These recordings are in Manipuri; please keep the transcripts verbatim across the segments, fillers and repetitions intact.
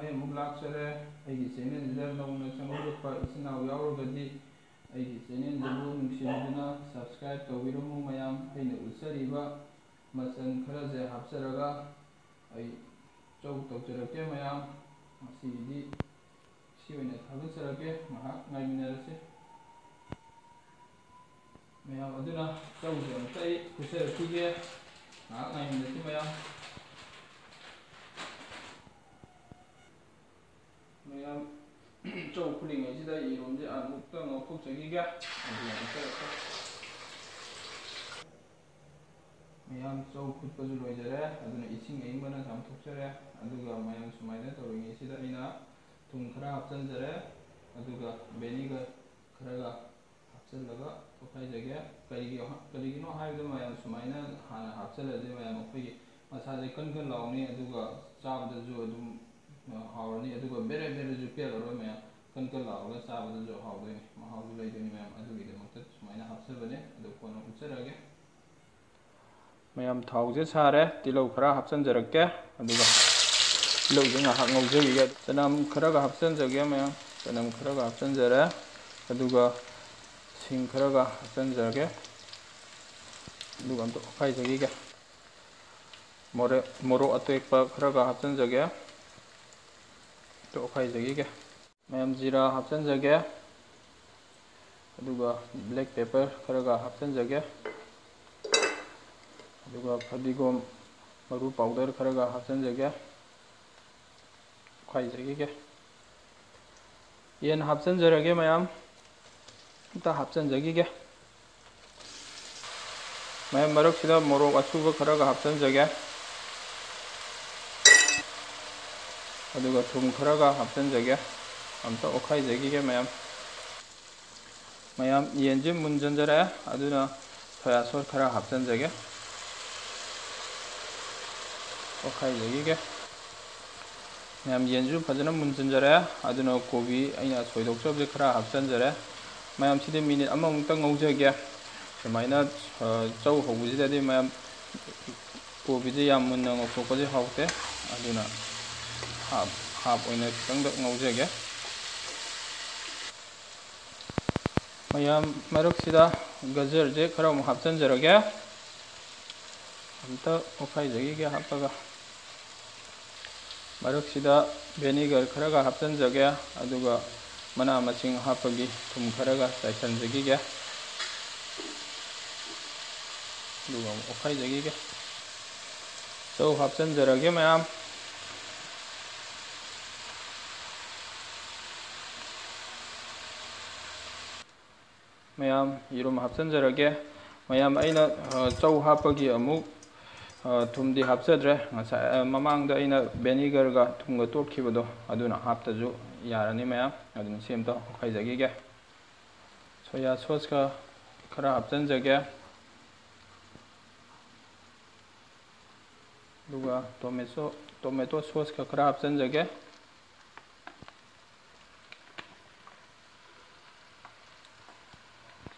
ꯑꯩ ꯑꯃꯨꯛ ꯂꯥꯛꯆꯔꯦ꯫ ꯑꯩꯒꯤ ꯆꯦꯅꯦꯜꯁꯤꯗ ꯅꯧꯅ ꯆꯪꯕꯤꯔꯛꯄ ꯏꯆꯤꯟ ꯏꯅꯥꯎ ꯌꯥꯎꯔꯒꯗꯤ ꯑꯩꯒꯤ ꯆꯦꯅꯦꯜꯗꯨꯕꯨ ꯅꯨꯡꯁꯤꯕꯤꯗꯨꯅ ꯁꯕꯁꯀ꯭ꯔꯥꯏꯕ ꯇꯧꯕꯤꯔꯝꯃꯨ꯫ ꯃꯌꯥꯝ, ꯑꯩꯅ ꯎꯠꯆꯔꯤꯕ ꯃꯆꯜ ꯈꯔꯁꯦ ꯍꯥꯞꯆꯔꯒ ꯑꯩ ꯆꯧ ꯇꯧꯖꯔꯛꯀꯦ꯫ ꯃꯌꯥꯝ, ꯉꯁꯤꯒꯤꯗꯤ ꯁꯤ ꯑꯣꯏꯅ ꯊꯥꯒꯠꯆꯔꯛꯀꯦ꯫ ꯉꯥꯏꯍꯥꯛ ꯉꯥꯏꯃꯤꯟꯅꯔꯁꯤ꯫ ꯃꯌꯥꯝ, ꯑꯗꯨꯅ ꯆꯧꯁꯦ ꯑꯃꯨꯛꯇ ꯑꯩ ꯐꯨꯠꯆꯔꯛꯈꯤꯒꯦ꯫ ꯉꯥꯏꯍꯥꯛ ꯉꯥꯏꯃꯤꯟꯅꯁꯤ ꯃꯌꯥꯝ꯫ ꯃꯌꯥꯝ, ꯆꯧ ꯐꯨꯠꯂꯤꯉꯩꯁꯤꯗ ꯌꯦꯔꯨꯝꯁꯦ ꯑꯃꯨꯛꯇ ꯉꯧꯊꯣꯛꯆꯈꯤꯒꯦ꯫ ꯑꯗꯨꯒ ꯑꯃꯨꯛꯇ ꯃꯌꯥꯝ, ꯆꯧ ꯐꯨꯠꯄꯁꯨ ꯂꯣꯏꯖꯔꯦ꯫ ꯑꯗꯨꯅ ꯏꯁꯤꯡ ꯑꯏꯪꯕꯅ ꯆꯥꯝꯊꯣꯛꯆꯔꯦ꯫ ꯑꯗꯨꯒ ꯃꯌꯥꯝ, ꯁꯨꯃꯥꯏꯅ ꯇꯧꯔꯤꯉꯩꯁꯤꯗ ꯑꯩꯅ ꯊꯨꯝ ꯈꯔ ꯍꯥꯞꯆꯤꯟꯖꯔꯦ꯫ ꯑꯗꯨꯒ ꯚꯦꯅꯤꯒꯔ ꯈꯔꯒ ꯍꯥꯞꯆꯤꯜꯂꯒ ꯇꯣꯠꯈꯥꯏꯖꯒꯦ꯫ ꯀꯔꯤꯒꯤ, ꯀꯔꯤꯒꯤꯅꯣ ꯍꯥꯏꯕꯗ ꯃꯌꯥꯝ, ꯁꯨꯃꯥꯏꯅ ꯍꯥꯟꯅ ꯍꯥꯞꯆꯤꯜꯂꯗꯤ ꯃꯌꯥꯝ ꯑꯩꯈꯣꯏꯒꯤ ꯃꯁꯥꯁꯦ ꯀꯟ ꯀꯟ ꯂꯥꯎꯅꯤ, ꯑꯗꯨꯒ ꯆꯥꯕꯗꯁꯨ ꯑꯗꯨꯝ ꯍꯥꯎꯔꯅꯤ, ꯑꯗꯨꯒ ꯕꯦꯔꯦ ꯕꯦꯔꯦꯁꯨ ꯄꯦꯜꯂꯔꯣꯏ ꯃꯌꯥꯝ, ꯀꯟ ꯀꯟ ꯂꯥꯎꯔꯒ ꯆꯥꯕꯗꯁꯨ ꯍꯥꯎꯗꯣꯏꯅꯤ, ꯃꯍꯥꯎꯁꯨ ꯂꯩꯗꯣꯏꯅꯤ ꯃꯌꯥꯝ꯫ ꯑꯗꯨꯒꯤꯗꯃꯛꯇ ꯁꯨꯃꯥꯏꯅ ꯍꯥꯞꯆꯕꯅꯦ꯫ ꯑꯗꯨ ꯀꯣꯟꯅ ꯎꯠꯆꯔꯒꯦ꯫ ꯃꯌꯥꯝ, ꯊꯥꯎꯁꯦ ꯁꯥꯔꯦ, ꯇꯤꯜꯍꯧ ꯈꯔ ꯍꯥꯞꯆꯤꯟꯖꯔꯛꯀꯦ꯫ ꯑꯗꯨꯒ ꯇꯤꯜꯍꯧꯁꯦ ꯉꯥꯏꯍꯥꯛ ꯉꯧꯖꯈꯤꯒꯦ꯫ ꯆꯅꯝ ꯈꯔꯒ ꯍꯥꯞꯆꯤꯟꯖꯒꯦ ꯃꯌꯥꯝ, ꯆꯅꯝ ꯈꯔꯒ ꯍꯥꯞꯆꯤꯟꯖꯔꯦ꯫ ꯑꯗꯨꯒ ꯁꯤꯡ ꯈꯔꯒ ꯍꯥꯞꯆꯤꯟꯖꯔꯒꯦ꯫ ꯑꯗꯨꯒ ꯑꯝꯇ ꯑꯣꯠꯈꯥꯏꯖꯈꯤꯒꯦ꯫ ꯃꯣꯔꯦ-, ꯃꯣꯔꯣꯛ ꯑꯇꯦꯛꯄ ꯈꯔꯒ ꯍꯥꯞꯆꯤꯟꯖꯒꯦ꯫ ꯑꯝꯇ ꯑꯣꯠꯈꯥꯏꯖꯈꯤꯒꯦ꯫ ꯃꯌꯥꯝ, ꯖꯤꯔꯥ ꯍꯥꯞꯆꯤꯟꯖꯒꯦ꯫ ꯑꯗꯨꯒ ꯕ꯭ꯂꯦꯛ ꯄꯦꯄꯔ ꯈꯔꯒ ꯍꯥꯞꯆꯤꯟꯖꯒꯦ꯫ ꯑꯗꯨꯒ ꯐꯗꯤꯒꯣꯝ ꯃꯔꯨ ꯄꯥꯎꯗꯔ ꯈꯔꯒ ꯍꯥꯞꯆꯤꯟꯖꯒꯦ꯫ ꯑꯣꯠꯈꯥꯏꯖꯈꯤꯒꯦ꯫ ꯌꯦꯟ ꯍꯥꯞꯆꯤꯟꯖꯔꯒꯦ ꯃꯌꯥꯝ꯫ ꯑꯝꯇ ꯍꯥꯞꯆꯤꯟꯖꯈꯤꯒꯦ꯫ ꯃꯌꯥꯝ, ꯃꯔꯛꯁꯤꯗ ꯃꯣꯔꯣꯛ ꯑꯁꯨꯕ ꯈꯔꯒ ꯍꯥꯞꯆꯤꯟꯖꯒꯦ꯫ ꯑꯗꯨꯒ ꯊꯨꯝ ꯈꯔꯒ ꯍꯥꯞꯆꯤꯟꯖꯒꯦ꯫ ꯑꯝꯇ ꯑꯣꯠꯈꯥꯏꯖꯈꯤꯒꯦ ꯃꯌꯥꯝ꯫ ꯃꯌꯥꯝ, ꯌꯦꯟꯁꯦ ꯃꯨꯟꯖꯟꯖꯔꯛꯑꯦ, ꯑꯗꯨꯅ ꯁꯣꯌꯥ ꯁꯣꯁ ꯈꯔ ꯍꯥꯞꯆꯤꯟꯖꯒꯦ꯫ ꯑꯣꯠꯈꯥꯏꯖꯈꯤꯒꯦ꯫ ꯃꯌꯥꯝ, ꯌꯦꯟꯁꯨ ꯐꯖꯅ ꯃꯨꯟꯖꯟꯖꯔꯦ, ꯑꯗꯨꯅ ꯀꯣꯕꯤ ꯑꯩꯅ ꯁꯣꯏꯗꯣꯛꯆꯕꯁꯦ ꯈꯔ ꯍꯥꯞꯆꯤꯟꯖꯔꯦ꯫ ꯃꯌꯥꯝ, ꯁꯤꯗꯤ ꯃꯤꯅꯤꯠ ꯑꯃꯃꯨꯛꯇ ꯉꯧꯖꯒꯦ꯫ ꯁꯨꯃꯥꯏꯅ, ꯑ, ꯆꯧ ꯍꯧꯕꯁꯤꯗꯗꯤ ꯃꯌꯥꯝ, ꯀꯣꯕꯤꯁꯦ ꯌꯥꯝ ꯃꯨꯟꯅ ꯉꯧꯊꯣꯛꯄꯁꯦ ꯍꯥꯎꯇꯦ, ꯑꯗꯨꯅ ꯍꯥꯞ-, ꯍꯥꯞ ꯑꯣꯏꯅ ꯈꯤꯇꯪꯗ ꯉꯧꯖꯒꯦ꯫ ꯃꯌꯥꯝ, ꯃꯔꯛꯁꯤꯗ ꯒꯖꯔꯁꯦ ꯈꯔ ꯑꯃꯨꯛ ꯍꯥꯞꯆꯤꯟꯖꯔꯒꯦ꯫ ꯑꯝꯇ ꯑꯣꯠꯈꯥꯏꯖꯈꯤꯒꯦ ꯍꯥꯞꯄꯒ꯫ ꯃꯔꯛꯁꯤꯗ ꯚꯦꯅꯦꯒꯔ ꯈꯔꯒ ꯍꯥꯞꯆꯤꯟꯖꯒꯦ, ꯑꯗꯨꯒ ꯃꯅꯥ ꯃꯁꯤꯡ ꯍꯥꯞꯄꯒꯤ ꯊꯨꯝ ꯈꯔꯒ ꯆꯥꯏꯁꯤꯟꯖꯈꯤꯒꯦ꯫ ꯑꯗꯨꯒ ꯑꯃꯨꯛ ꯑꯣꯠꯈꯥꯏꯖꯈꯤꯒꯦ꯫ ꯆꯧ ꯍꯥꯞꯆꯤꯟꯖꯔꯒꯦ ꯃꯌꯥꯝ꯫ ꯃꯌꯥꯝ, ꯌꯦꯔꯨꯝ ꯍꯥꯞꯆꯤꯟꯖꯔꯒꯦ꯫ ꯃꯌꯥꯝ, ꯑꯩꯅ, ꯑ, ꯆꯧ ꯍꯥꯞꯄꯒꯤ ꯑꯃꯨꯛ, ꯑ, ꯊꯨꯝꯗꯤ ꯍꯥꯞꯆꯗ꯭ꯔꯦ꯫ ꯉꯁꯥꯏ, ꯑ, ꯃꯃꯥꯡꯗ ꯑꯩꯅ ꯚꯦꯅꯦꯒꯔꯒ ꯊꯨꯝꯒ ꯇꯣꯠꯈꯤꯕꯗꯣ, ꯑꯗꯨꯅ ꯍꯥꯞꯇꯁꯨ ꯌꯥꯔꯅꯤ ꯃꯌꯥꯝ꯫ ꯑꯗꯨꯅ ꯁꯤ ꯑꯝꯇ ꯑꯣꯠꯈꯥꯏꯖꯈꯤꯒꯦ꯫ ꯁꯣꯌꯥ ꯁꯣꯁꯀ ꯈꯔ ꯍꯥꯞꯆꯤꯟꯖꯒꯦ꯫ ꯑꯗꯨꯒ ꯇꯣꯃꯦꯇꯣ, ꯇꯣꯃꯦꯇꯣ ꯁꯣꯁꯀ ꯈꯔ ꯍꯥꯞꯆꯤꯟꯖꯒꯦ꯫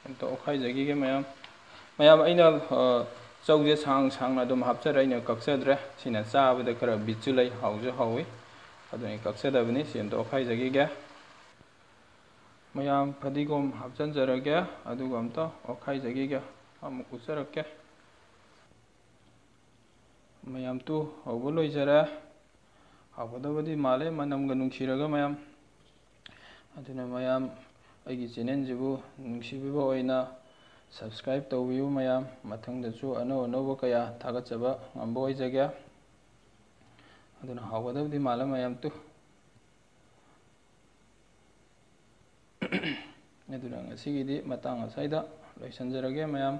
ꯑꯝꯇ ꯑꯣꯠꯈꯥꯏꯖꯈꯤꯒꯦ ꯃꯌꯥꯝ꯫ ꯃꯌꯥꯝ, ꯑꯩꯅ, ꯑ, ꯆꯧꯁꯦ ꯁꯥꯡ ꯁꯥꯡꯅ ꯑꯗꯨꯝ ꯍꯥꯞꯆꯔꯦ, ꯑꯩꯅ ꯀꯛꯆꯗ꯭ꯔꯦ꯫ ꯁꯤꯅ ꯆꯥꯕꯗ ꯈꯔ ꯕꯤꯠꯁꯨ ꯂꯩ, ꯍꯥꯎꯁꯨ ꯍꯥꯎꯏ꯫ ꯑꯗꯨꯅ ꯑꯩ ꯀꯛꯆꯗꯕꯅꯤ꯫ ꯁꯤ ꯑꯝꯇ ꯑꯣꯠꯈꯥꯏꯖꯈꯤꯒꯦ꯫ ꯃꯌꯥꯝ, ꯐꯗꯤꯒꯣꯝ ꯍꯥꯞꯆꯤꯟꯖꯔꯒꯦ, ꯑꯗꯨꯒ ꯑꯝꯇ ꯑꯣꯠꯈꯥꯏꯖꯈꯤꯒꯦ꯫ ꯑꯃꯨꯛ ꯎꯠꯆꯔꯛꯀꯦ꯫ ꯃꯌꯥꯝ, ꯇꯨ ꯍꯧꯕ ꯂꯣꯏꯖꯔꯦ꯫ ꯍꯥꯎꯒꯗꯕꯗꯤ ꯃꯥꯜꯂꯦ, ꯃꯅꯝꯒ ꯅꯨꯡꯁꯤꯔꯒ ꯃꯌꯥꯝ꯫ ꯑꯗꯨꯅ ꯃꯌꯥꯝ, ꯑꯩꯒꯤ ꯆꯦꯅꯦꯜꯁꯤꯕꯨ ꯅꯨꯡꯁꯤꯕꯤꯕ ꯑꯣꯏꯅ subscribe ꯇꯧꯕꯤꯌꯨ ꯃꯌꯥꯝ꯫ ꯃꯊꯪꯗꯁꯨ ꯑꯅꯧ ꯑꯅꯧꯕ ꯀꯌꯥ ꯊꯥꯒꯠꯆꯕ ꯉꯝꯕ ꯑꯣꯏꯖꯒꯦ꯫ ꯑꯗꯨꯅ ꯍꯥꯎꯒꯗꯕꯗꯤ ꯃꯥꯜꯂꯦ ꯃꯌꯥꯝ, ꯇꯨ꯫ ꯑꯗꯨꯅ ꯉꯁꯤꯒꯤꯗꯤ ꯃꯇꯥꯡ ꯑꯁ꯭ꯋꯥꯏꯗ ꯂꯣꯏꯁꯤꯟꯖꯔꯒꯦ ꯃꯌꯥꯝ꯫